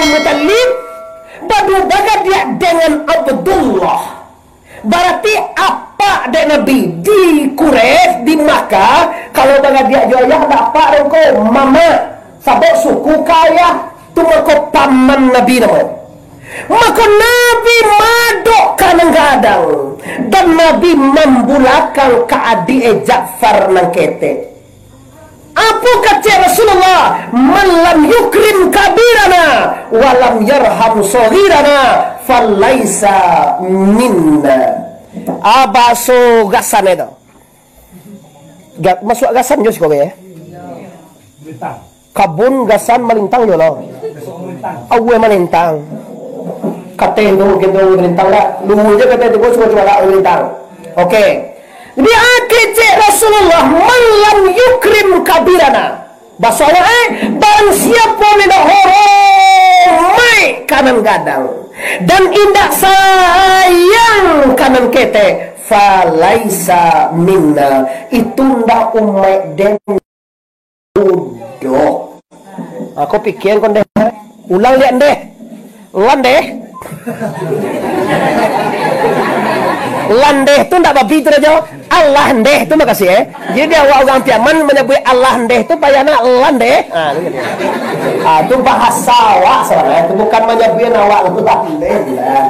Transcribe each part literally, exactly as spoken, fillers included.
Muttalib, badu bagadiak dengan Abdullah. Bararti apak dek Nabi di Quraisy, di Makkah, kalau bagadiak jo ayah, ndak apak doh ko, mamak. Sabab suku ka ayah, tu mako paman Nabi namo. Mako Nabi madok ka nan gadang, dan Nabi mambulakang ka adiak e Ja'far nan ketek. Apo kecek Rasulullah? "Man lam yukrim kabirana, wa lam yarham shaghirana, falaisa minna." Ah, baso gasan itu. Ga-, masuak gasan jo siko, ya. Kabun gasan malintang jo lo. Awal malintang. Kateh tu, mungkin tu malintang dah. Luhur je kateh tu, cuba-cuba lah malintang. Oke. Jadi, ah, kecek Rasulullah, "Man lam yukrim kabirana." Baso awak, eh, barang siapo nan indak horomai ka nan gadang, dan indak sayang ka nan ketek, falaisa minna, itu ndak umaik den doh. Aku pikian kon deh. Ulang liak ndeh. Landeh. Landeh tu ndak babi tu, Rajo. Alah ndeh tu makasih, eh. Jadi awak urang Piaman manyabuik alah ndeh tu payah nak landeh. Ah, tu gitu. Ah, tu bahasa awak sabananyo. Tu bukan manyabuik awak tu landeh lah.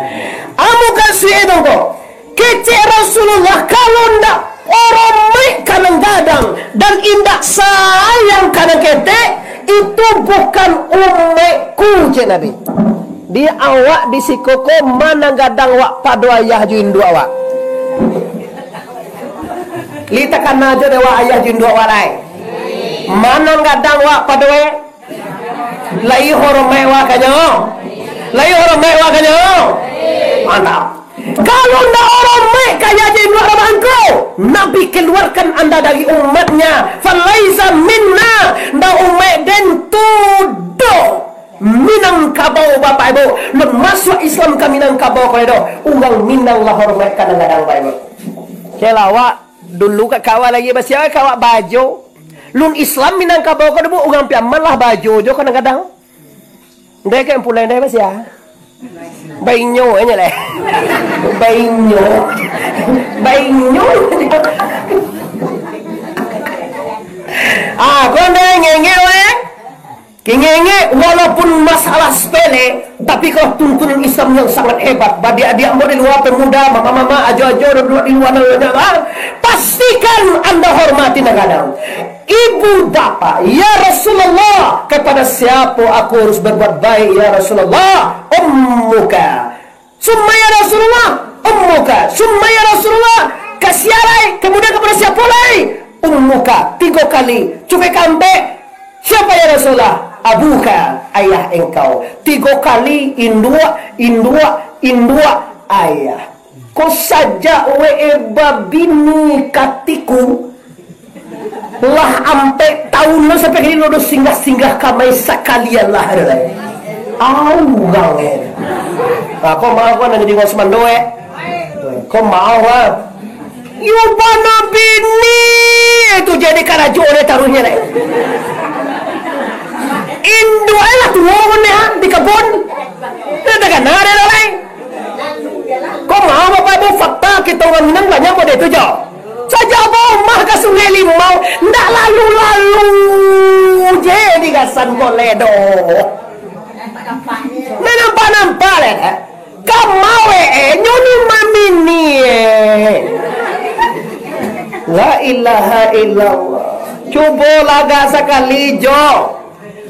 Amu kasih itu ko. Kecek Rasulullah, kalau ndak oromaik ka nan gadang, dan indak sayang ka nan ketek, itu bukan umaikku, cek Nabi. Di awak di siko ko, ma nan gadang wak pado ayah jo induak wak? Li takana jo dek wak ayah jo induak wak lai. Ma nan gadang wak pado e? Lai horomaik wak ka nyo? Lai horomaik wak ka nyo? Mantap. Kalau ndak horomaik ka ayah jo induak wak mangko, Nabi keluarkan anda dari umatnya. Falaisa minna, ndak umaik den tu doh. Minangkabau, Bapak Ibu, lun masuak Islam ka Minangkabau ko lai doh. Urang Minang lah horomaik ka nan gadang, Bapak Ibu. Kela awak dulu ka kawan lagi basiak ka awak bajo. Lun Islam Minangkabau ko doh, urang Piaman lah bajo jo ka nan gadang. Ndeh ka pulai ndeh basiak. Bainyo aja lah. Bainyo. Bainyo. Ah, ko ndeh ngengek weh. Kingenge, walaupun masalah sepele, tapi kalau tuntunan Islam yang sangat hebat, bagi adik-adik ambo di lua, pemuda, mama-mama, ajo-ajo, duduk di lua, nan banyak, ah, pastikan anda hormati nan gadang. Ibu bapa, "Ya Rasulullah, kepada siapa aku harus berbuat baik, ya Rasulullah?" "Ummuka." "Summa ya Rasulullah?" "Ummuka." "Summa ya Rasulullah?" "Ka sia lai?" "Kemudian kepada siapa lai?" "Ummuka." Tigo kali. Cukuik kaampek, "Siapa ya Rasulullah?" "Abuka, ayah engkau." Tigo kali, induak, induak, induak, ayah. Ko sajak we babini katiku, lah ampek taun lo sampai kini lo do singgah-singgah kamai sakalian lah, ado lai. Au urang, eh. Ah, ko maoh ko nan jadi urang sumando, eh. Ko maoh, ah. Yo bana bini tu jadi karajo deh taruihnyo, lai. Induak lah tuo ko ni, ah, di kabun. Dah takana deh, lai. Ko maoh, Bapak Ibu, fakta kito urang Minang banyak model tu, jo. Sajak Bau Umah ka Sungai Limau, ndak lalu-lalu je di gasan ko lai doh. Ndak nampak-nampak lai, eh. Ka maoh, eh, nyo ni mamini, eh. La ilaha illallah. Cubo lagak sakali, jo.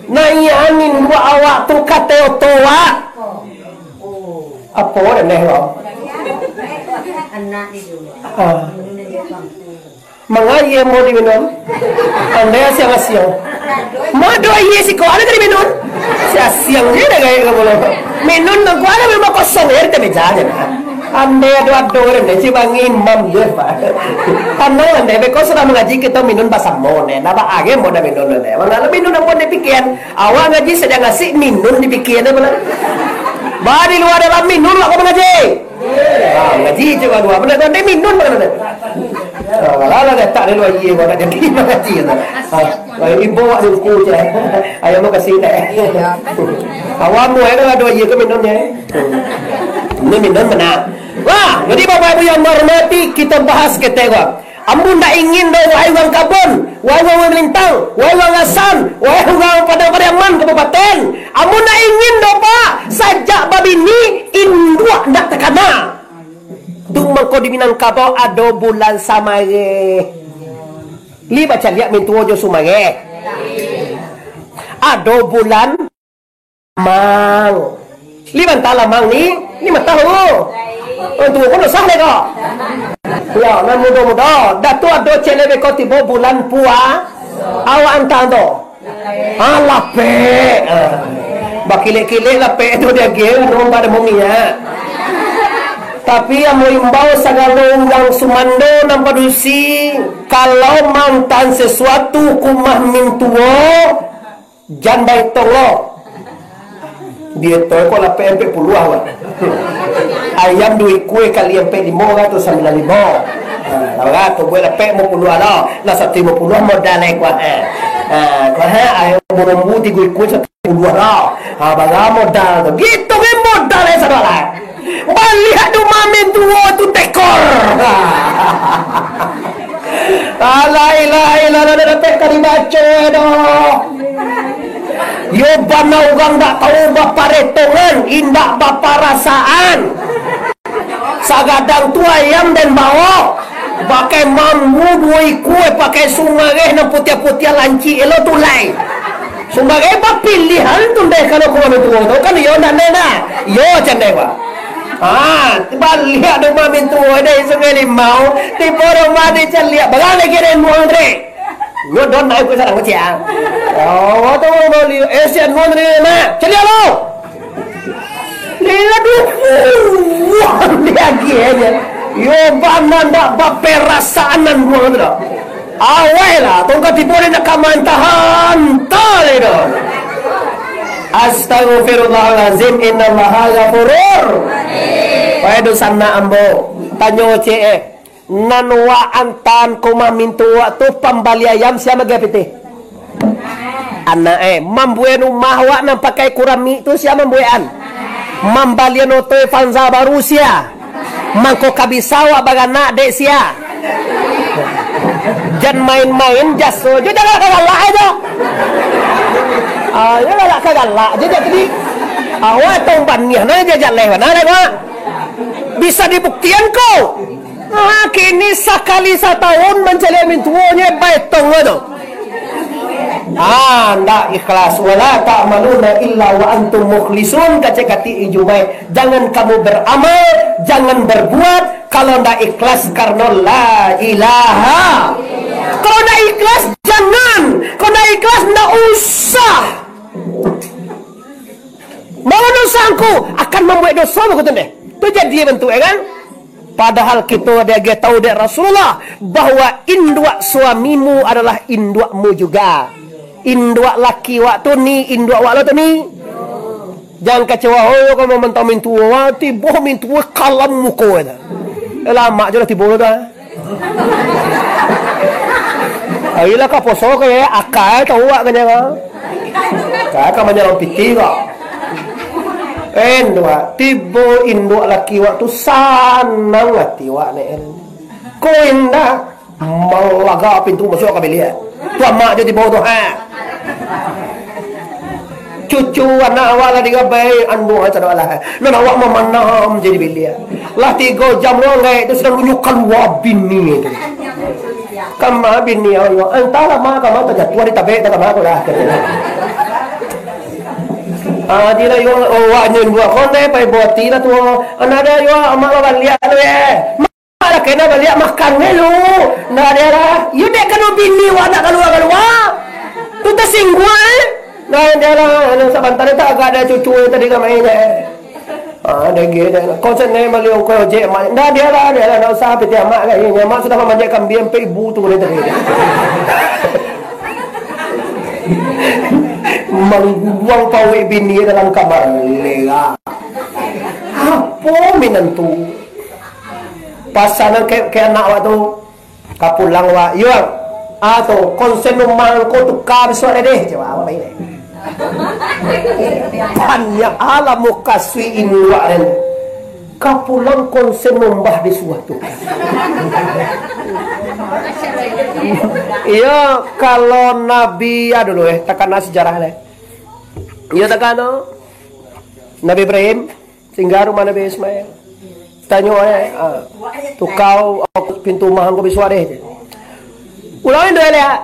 Naiak angin buek awak tu ka Teotoa. Apo dendeh ko? Anak itu. Ah. Mangaia mau diminum? Andai asiang-asiang. Mado aia siko, ado ka diminum? Siang-siang je dah gaek ka pulo. Minum nang kuat ado memang kosong je di meja je. Andai ado-ado dendeh, cik bang imam je, Pak. Tanang dendeh, beko sudah mangaji kito minum basamo deh. Ndak ba aia mau dah minum dendeh. Malah minum apo dipikian? Awak ngaji sadang asik, minun dipikia deh, bana. Ba di lua dalam minun lah kau mangaji. Ah, ngaji je ba lua. Bana tadi minun bana tadi. Ah, lah, lah, letak dulu aia, kau nak jadi mangaji tu. Ah, imbau awak dulu, cek. Ayam mau kasih, tak? Awak ambo, eh, kalau ada aia ke minumnya, eh? Ini minum mana? Wah, jadi Bapak Ibu yang menghormati, kita bahas ketek, wah. Ambo ndak ingin doh, wahai urang Kabon, wahai urang Lintang, wahai urang Asan, wahai urang Padang Pariaman Kabupaten. Ambo ndak ingin doh, Pak, sajak babini, induak ndak takana. Tu mangko di Minangkabau ado bulan Samareh. Li bacaliak mintuo jo Sumareh. Ado bulan Lamang. Li banta Lamang ni, ni mah tahu. Orang tuo pun usah deh kok. Ya, nan mudo-mudo. Datu ado celek beko tibo bulan Pua. Awak antang tu. Ah, lapek. Ah. Bakilek-kilek lapek tu diagiah, rumah pada bumi, ya. Tapi ambo imbau sagalo urang sumando nan padusi, kalau mantan sesuatu kumah mintuo, jan baetong lo. Dietong ko lapek ampek puluah, wah. Ayam duo ikua kali ampek limo, ratus sambilan limo. Ha, lah barato buek lapek limo puluah lo. Lah satu limo puluah modal, eh, kuah, eh. Ha, kuah, eh, ayam burumbu tigo ikua satu limo puluah lo. Ha, bara modal tu. Gitu kan modal, eh, saudara. Baliak tu mamin tuo tu tekor. La ilaha illallah, dah dapek ka dibaco, eh, doh. Yo bana urang dak tahu baparetongan, indak baparasaan. Sagadang tu ayam den baok, pakai mambu duo ikua, pakai sumareh nan putiah-putiah lancik elok tu lai. Sumareh bapilihan tu ndeh kalau ka mamin tuo tu, kan iyo ndak ndeh dah. Iyo candeh, Pak. Ha, baliak rumah mintuo deh Sungai Limau, tibo rumah dicaliak, barang lagi den buang tadi. Nyo don naik ke sarang kecil. Oh, tu baliak, eh, sian nuan ni, nak. Caliak lo. Lila duo. Wah, dia lagi aja. Yo, bana ndak baperasaan nan buang tu dah. Awai lah, tongkat tibo dia nak kaman tahan, tali dah. Astagfirullahalazim, innallaha ghafurur. Wahai dosa nak ambo, tanyo cek, eh. Nan wak antaan ka rumah mintuo wak tu pambali ayam, sia maagiah pitih? Anak, eh. Mambuek rumah wak nan pakai kuramik tu, sia mambuekan? Mambalian oto Avanza baru, sia? Mangko ka bisa wak baranak, dek sia? Jan main-main jaso jo, jan galak-galak ajo. Ah, jan galak-galak ajo, jadi awak tong baniah, nah, jaleh bana, dek wak. Bisa dibuktian ko. Ah, kini sakali satahun mancaliak mintuonyo baetong tu. Ah, ndak ikhlas. "Wala ta'maluna illa wa antum mukhlisun," kecek katik Jumaik. Jangan kamu beramal, jangan berbuat kalau ndak ikhlas karena la ilaha. Kalau ndak ikhlas, jangan. Kalau ndak ikhlas, ndak usah. Mau dosa angku akan mambuek dosa, bagitu deh. Tu jadi bantuak, ya kan? Padahal kito diagiah tahu dek Rasulullah bahwa induak suamimu adalah induakmu juga. Induak laki wak tu ni, induak wak lo tu ni. Jangan kecewa, oh, kamu mentang mintuo, wah, tibo mintuo kalam muko tu. Eh, lamak je lah tibo tu, ah. Ayolah ka poso ka, ya, akai tahu wak kanya ka. Ka, ka manyarang piti ka. Induak, tibo induak laki wak tu sanang ati wak, nek. Ko indak, malaga pintu masuak ka biliak. Tu amak jo tibo tu, ha. Cucu anak awak lah digabai, anduang aja lah. Nan awak mamanam jadi biliak. Lah tigo jam lo anggaik tu sudah lunyo kalua bini tu. Kama bini awak, antahlah ma kama tajatuah di tabek, tak kama aku lah. Ah, di lah yo, awak nyen buah konde, pai buati lah tu. Anak dia yo, amak lo baliak tu, eh. Lah kena baliak makan dulu. Nah, dia lah. Yo dek kano bini wak nak kalua-kalua. Tu tasingguang, eh. Nah, dia lah, anu, sabanta dia tak agak ada cucu tadi ka main, eh. Ah, dia gila. Kau senai bali ongkos ojek, mak. Nah, dia lah, dia lah, ndak usah piti amak kan. Ini amak sudah mamanjak kambing sampai ibu tu dia tadi. Manggubuang pawik bini dalam kamar. Lega. Apo minantu? Pasanan ke, ke anak awak tu. Ka pulang, Wak. Iyo, Ang. Ah, tu, konsen rumah angko tuka bisuak deh, cewek awak baik deh. Banyak alam mukasuik induak den. Ka pulang konsen nombah disuah tu. Iyo, kalau Nabi, ah, dulu, eh, takana sejarah deh. Iyo, takana. Nabi Ibrahim, singgah rumah Nabi Ismail. Tanyo, eh, ah, "Tukau, pintu rumah angko bisuak deh." Ulangi dulu, liak.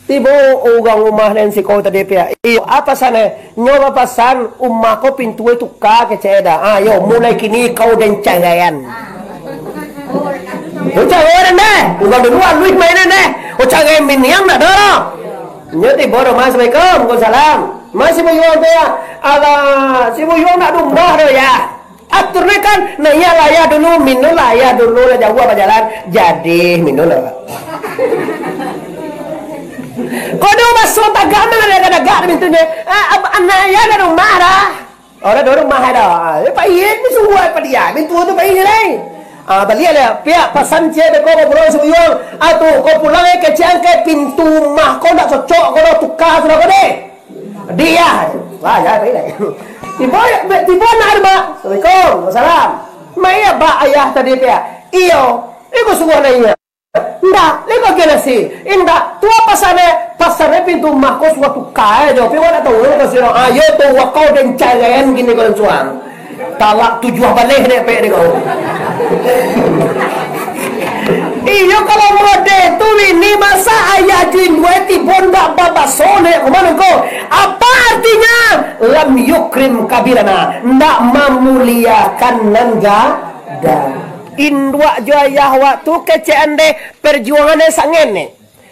Tibo urang rumah nan siko tadi, piak. "Iyo, apo pasan, eh?" "Nyo bapasan, rumah ko pintu, eh, tuka kecek dah. Ah, yo, mulai kini kau den caraian." Oh, caraian deh. Urang dulu aluih main deh. Oh, carai miniang nak ado. Nyo tibo rumah, "Assalamualaikum." "Waalaikumsalam." "Ma si Buyuang tu, ya?" "Alah, si Buyuang nak di rumah tu, ya." Atur ni kan, nah, iyolah, ayah dulu, minumlah, ayah dulu lah, jauah bajalan. Jadi, minumlah. Kodo baso tagak, mana ada tagak di pintunyo. Ah, ab-, anak ayah dah rumah dah. Orang dah rumah dah. Ah, eh, pai ni suai pa dia, pintu tu pai ni lai. Ah, baliak lah, piak pasan ciek beko ko pulang si Buyuang. Ah, tu, ko pulang, eh, kecek angkai pintu rumah ko ndak cocok, ko dah tuka sudah ko deh. Dia. Wah, ya, baik lah. Tibo, tibo anak rumah. "Assalamualaikum." "Waalaikumsalam." "Ma iyo bak ayah tadi, piak?" "Iyo." "Iko suruah naiak." "Indak, iko agiah nasi." "Indak, tu apo pasan, eh?" "Pasan, eh, pintu rumah ko suruah tuka, eh, jo. Piak awak ndak tahu, eh, pasan." "Ayo tu, wakau den caraian kini ko lansuang." Talak tujuah baleh dek pek dek kau. Iyo, kalau model tu bini, masa ayah jo induak tibo ndak babaso dek ko mano ko? Apo artinyo? Lam yukrim kabirana, ndak mamuliakan nan gadang. Induak jo ayah awak tu kecek andeh perjuangan nan sangen ni.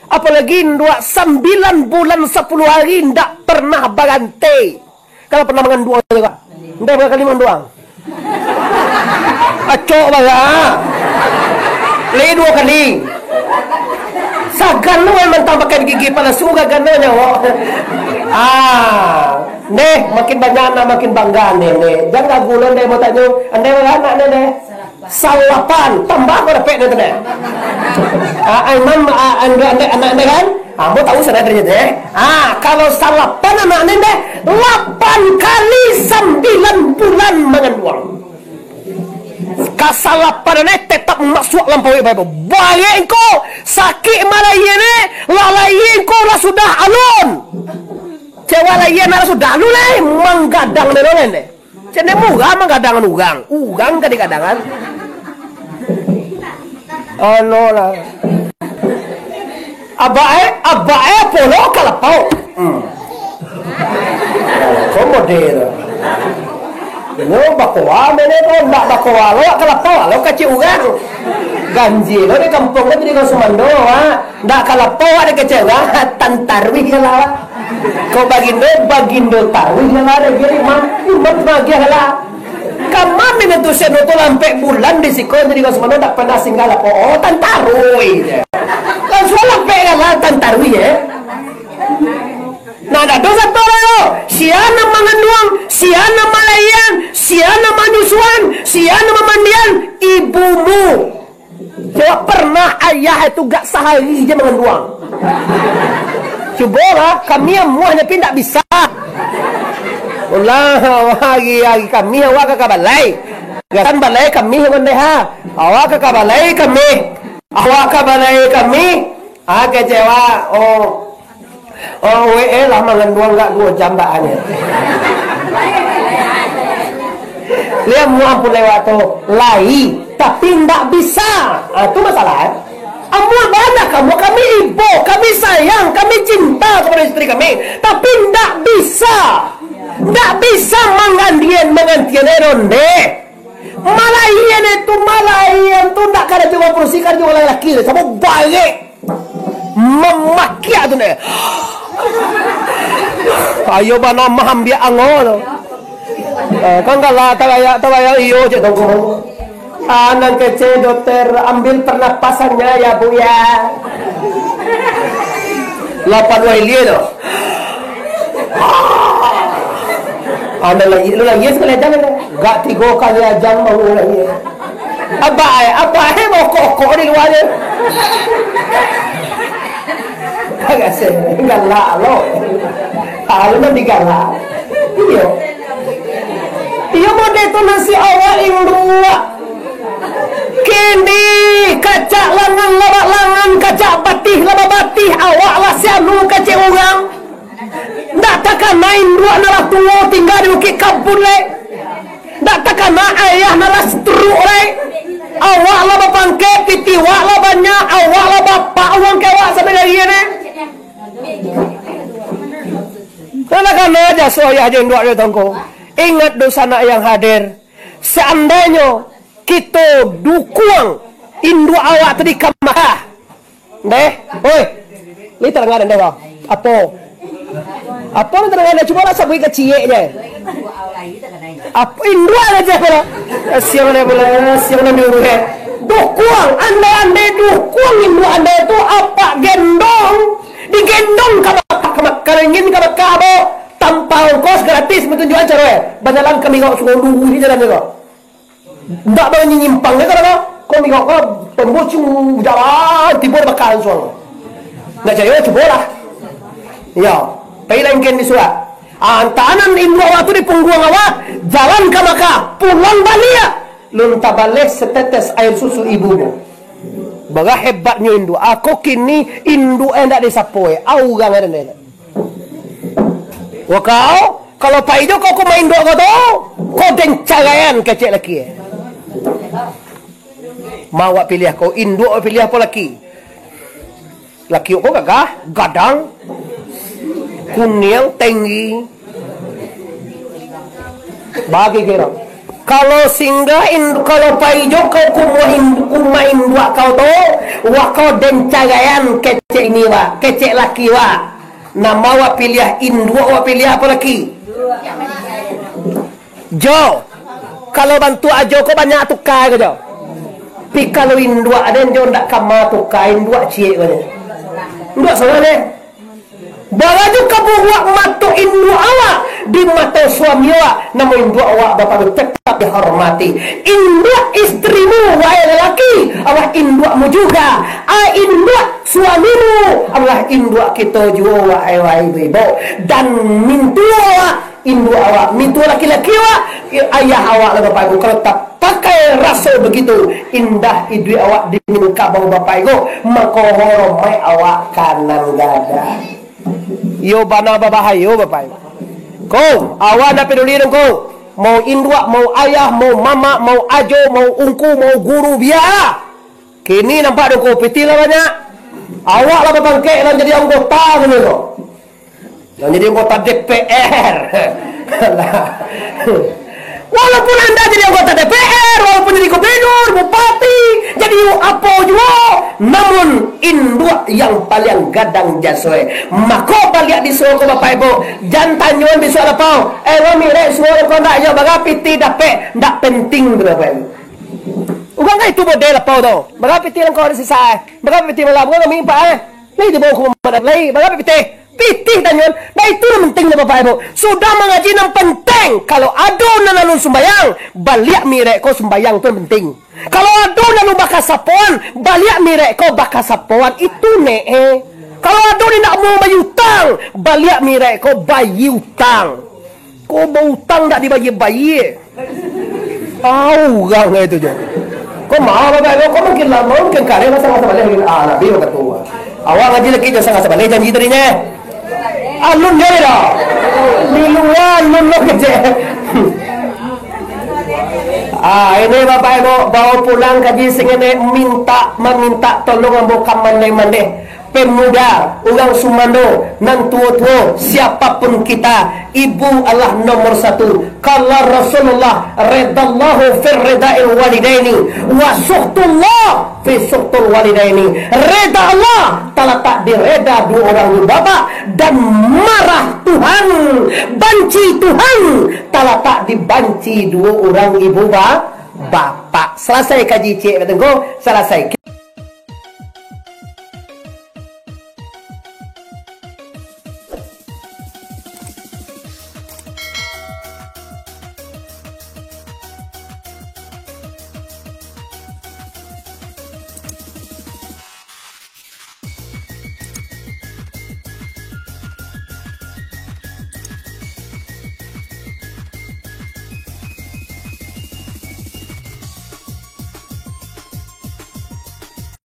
Apolagi induak sambilan bulan sapuluah ari ndak pernah baranti. Kalau pernah manganduang tu, Kak. Ndai bara kali manganduang? Acok bara. Lai duo kali. Sagan lu mantang pakai gigi palasu, gaganyo nyawa. Ah, neh, makin banyak anak, makin bangga, neh, neh. Jan ragu lo, neh, mau tanyo. Andai bara anak, neh, neh. Salapan, tambah ko dapek dek tu deh. Ah, Aiman, ah, ande, ande, anak ande kan? Ah, ambo tahu sanak dari deh. Ah, kalau salapan anak ande deh, lapan kali sambilan bulan manganduang. Kasalapan ande tetap masuak dalam paruik bae. Barek engko, sakik malahia ne, lah lahia engko lah sudah alun. Cewek lahia nak lah sudah alun lai, manggadang ne doh lai deh. Cene murah manggadangan urang. Urang ka digadangan. Ano lah. Abak e, abak e, polo ka lapau. Hmm. Ko model. Nyo bakoa mene ko, ndak bakoa lo ka lapau, lo kacik urang. Ganjil lo di kampuang ko jadi urang sumando, ha. Ndak ka lapau awak dikecek urang, tantaruih je lah awak. Ko bagindo, bagindo taruih je lah, dek diri, mam-, imam bagiah lah. Ka mamin tu seno tu lampek bulan di siko, jadi kau semana ndak pernah singgah lapau. Oh, tantaruih je. Langsung lampek je lah, tantaruih je. Nah, dah dosa tu lah lo. Sia nan manganduang, sia nan malahian, sia nan manyusuan, sia nan mamandian, ibumu. Coba pernah ayah itu gak sahari je manganduang? Cubolah, kami amuah tapi ndak bisa. Ulah, hari-hari kami awak ka, ka balai. Gasan balai kami, Bande, ha. Awak ka, ka balai kami. Awak ka balai kami. Ah, kecewa. Oh. Oh, W E lah manganduang gak duo jam baanyo. Lihat mu ampun lewat tu, lai, tapi ndak bisa. Ah, tu masalah, eh. Amun banyak kamu, kami ibo, kami sayang, kami cinta kepada istri kami, tapi ndak bisa. Ndak bisa manggantian, manggantian ronde. Malahian itu, malahian tu ndak kada cuma padusi, kada cuma laki-laki, samo barek. Mamakiak tu neh. Ayo bana maambiak ango tu. Ah, kan kalah tabayak, tabayak iyo cek tongko. Ah, nan kecek dokter, ambil pernapasannya ya, Bu, ya. Lapan wailie tu. Ah, nan lagi, lu lagi sekali aja kan? Gak tigo kali aja mau lagi. Abah ai, abah ai mau kokok di luar je. Agak se-, galak lo. Kalau nan digalak. Iyo. Iyo, mode tu nasi awak induak. Kini kacak langan lah bak langan, kacak batih lah bak batih, awak lah sianu kecek urang. Ndak takana induak nan lah tuo tingga di Bukik Kabun lai. Ndak takana ayah nan lah stroke lai. Awak lah bapangkek, pitih wak lah banyak, awak lah bapak urang kewak sampai dari ni. Ndak takana jaso ayah jo induak jo tongko. Ingat dunsanak yang hadir, seandainyo kito dukuang induak awak tu di Makkah. Ndeh, oi. Lai tadanga dek ndeh ko? Apo? Apo nan tadanga dek? Cubolah sabuik ka ciek je. Apo induak aja pula. Siang deh pula, siang nan diuruih. Dukuang, andai-andai dukuang induak andai tu apak gendong, digendong ka Makkah, ka Makkah, ingin ka Makkah, abo, tanpa ongkos, gratis, batunjuakan caro, eh. Bajalan ka Mirok Sungai Duri jalan je ko. Ndak banyimpang je ko, ko Mirok ko, tembus cung jalan, tibo di Makkah langsuang. Ndak cayo, cubolah. Yo, pailah ingkin di surat. Ah, antanan induak awak tu di pungguang awak, jalan ka Makkah, pulang baliak. Lun tabaleh setetes air susu ibumu. Bara hebatnyo induak. Ako kini induak e ndak disapo e. Au urang e den. Wah kau, kalau pai jo kau ka rumah induak kau tu, kau den caraian kecek laki e. Ma awak piliah kau, induak awak piliah apo laki? Laki awak ko gagah, gadang, kuniang, tinggi. Bagi kiro. Kalau singgah in-, kalau pai jo kau ka rumah in-, rumah induak kau tu, wah kau den caraian kecek ini wak, kecek laki wak. Nan ma awak piliah, induak awak piliah apo laki? Jo, kalau bantuak ajo ko banyak tuka ko jo. Tapi kalau induak den jo ndak kama tuka, induak ciek ko jo. Induak sorang deh. Bara juo ka buruak mato induak awak di mato suami awak, namun induak awak bapak tu tetap dihormati. Induak istrimu, wahai lelaki, adalah induakmu juga. Ah, induak suamimu adalah induak kito juo, wahai, wahai ibu-ibu. Dan mintuo awak, induak awak, mintuo laki-laki awak, ayah awak lah bapak ibu. Kalau tapakai raso begitu, indah iduik awak di Minangkabau bapak ibu, mako horomaik awak ka nan gadang. Iyo bana babahayo bapak ibu. Ko, awak ndak peduli dong ko. Mau induak, mau ayah, mau mamak, mau ajo, mau ungku, mau guru, bia. Kini nampak dong ko, pitih lah banyak. Awak lah bapangkek, lah jadi anggota kini ko. Nan jadi anggota D P R. Walaupun anda jadi anggota D P R, walaupun jadi gubernur, bupati, jadi apo juo, namun induak yang paliang gadang jaso e. Mako baliak di suo ko bapak ibu, jan tanyoan bisuak lapau. Eh, wah mirek suo ko ndak yo, bara pitih dapek, ndak penting tu bapak ibu. Urang kan itu model lapau tu. Bara pitih langkau di sisa e. Bara pitih malam ko kami empat e. Lai tibo hukum adat lai, bara pitih. Pitih tanyoan, nah itu nan penting tu bapak ibu. Sudah mangaji nan penting, kalau ado nan alun sumbayang, baliak mirek ko sumbayang tu nan penting. Kalau ado nan alun bakasapoan, baliak mirek ko bakasapoan, itu ne e. Kalau ado nan indak mau bayia utang, baliak mirek ko bayia utang. Ko bautang ndak dibayia-bayia. Au urang itu je. Ko maaf bapak ibu, ko mungkin lama, mungkin kareh, masa-masa baleh lagi. Ah, Nabi bakato, awak ngaji lagi, jan sangah sabaleh janji tadi nyo. Alun je dah. Di lua alun lo kecek. Ah, ini bapak ibu, bawa pulang kaji singene, minta, meminta tolong ambo ka mandeh-mandeh. Pemuda, urang sumando, nan tuo-tuo, siapapun kita, ibu adalah nomor satu. Qala Rasulullah, "Ridallahu fi ridal walidaini, wa sukhtullah fi sukhtil walidaini." Reda Allah talatak di reda duo urang ibu bapak, dan marah Tuhan, banci Tuhan talatak di banci duo urang ibu ba-, bapak. Salasai kaji ciek, Pak Tengku, salasai.